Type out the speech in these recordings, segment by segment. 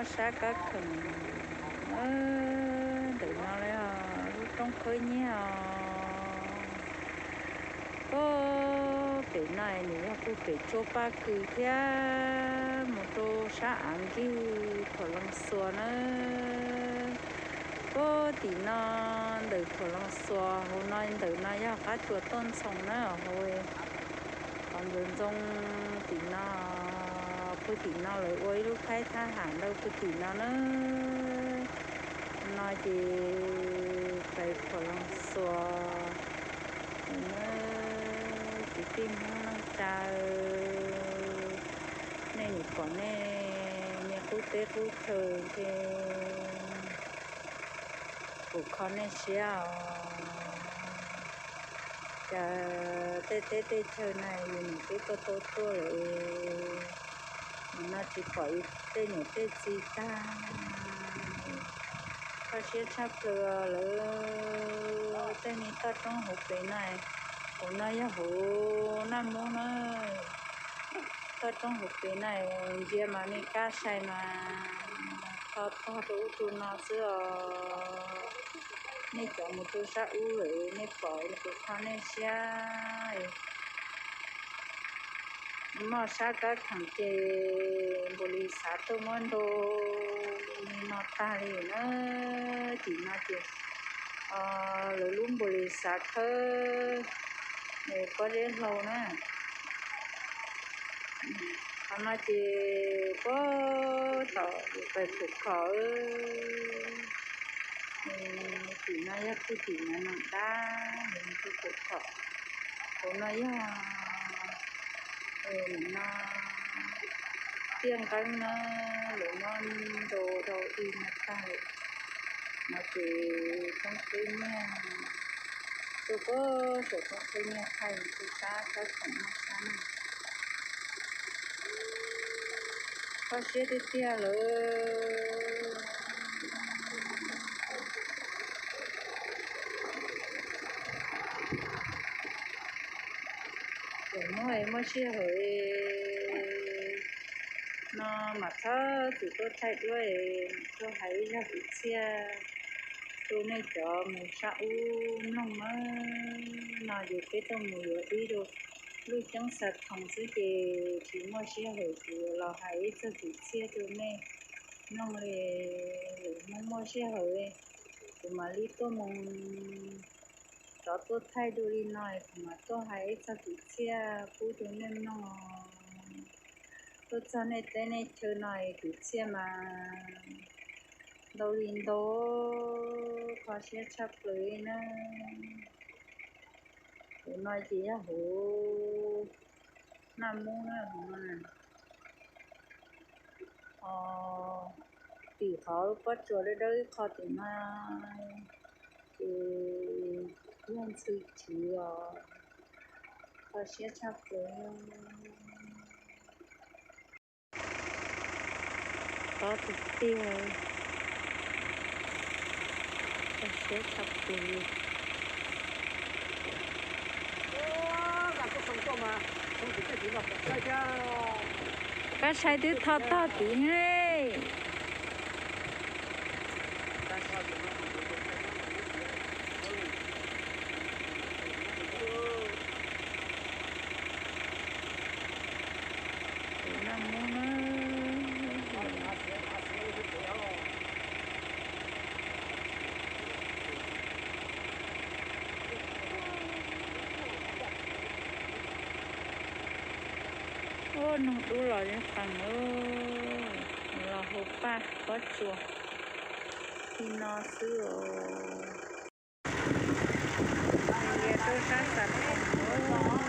Sab kab kheem ntawm no lub roob khawb nyiaj os. Puag pem no nws yog puag pem tsuab paj kws thiab mus rau sab av nkig Phuam Loo Xuas na. Puag tim no ntawm Phuam Loo Xuas hauv no ntawm no yog qab tsuas Tooj Ntxhoo na hauv. Qhov ntxoov ntxoo tim no, puag tim no lawv ua ib lub khaib thab ham ntau puag tim no na. No ces pais Phuam Loo Xuas na. Kwv tij Hmoob Looj Tsa, nej nim pom nej niaj qub teb qub chaw ces kuv kho nej siab os. Cas tej teb tej chaw na yus nim twb tau tau tuaj lawm, nim no tsis pom ib tej niam tej txiv tag. Kho siab tshaj plaws lawm. Tej me toj roob hauv pes no, hauv no yog hauv Naj Mub na. Toj roob hauv pes na, ntsia mas nej kab sai mas kho tog rau ub rau no xwb os. Nej cov mus rau sab ub lawm nej pom kuv kho nej siab. Noj sab kab kheem ces npaum li xav tuaj muab nrau li no tag li na. Tim no ces lawv lub npaum li xav khawb pob zeb hlau na. Qhov no ces puag tom pais pum khom. Tim no yog puag tim no no dab, puag pum khom. Hauv no yog nim no tiaj nqeeb na, lawv muab nrau rau ib no tag lawm. No ces roob khawb nyiaj, tuaj puag saum roob khawb nyiaj thaij kuv sab kab khoom noj sab na. Kho siab tiag tiag lawm. Thaum hnub es muaj sij hawm no mam txhob txwm tuaj thaij duab es tuaj hais ib zaj kwv txhiaj rau nej cov mus sab ub mloog na. No ces peb tuaj mus yuav dib rau Lub Ceeb Xa Thoos xwb ces tsis muaj sij hawm kuv yuav los hais ib txog kwv txhiaj rau nej mloog li. Lwm hnub muaj sij hawm kuv mam li tuaj mus rov tuaj thaij dua li no es kuv mam tuaj hais ib txog kwv txhiaj pub rau nej mloog. Tuaj txog nej teb nej chaw no es kwv txhiaj mas ntau li ntau, kho siab tshaj plaws li na. Hauv no ces yog hauv Naj Mub na, hauv no na. Tim qhov pob tsuas dawb dawb ib qho tim no ces yog Ntxhw Tswv os. Kho siab tshaj plaws. Tob tiag tiag. Kho siab tshaj plaws. Koj saib twb tho tog tid ne. Ub, noog dub los yeej qees lawm, los hauv paj pob tsuas li no xwb os. Nws yog rau sab Xas Thoos.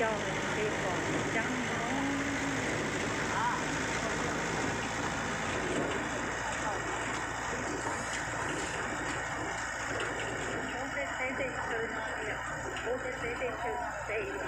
Coj peb pom tseeb no. Pub tej teb tej chaw no, pub tej teb tej chaw no pem.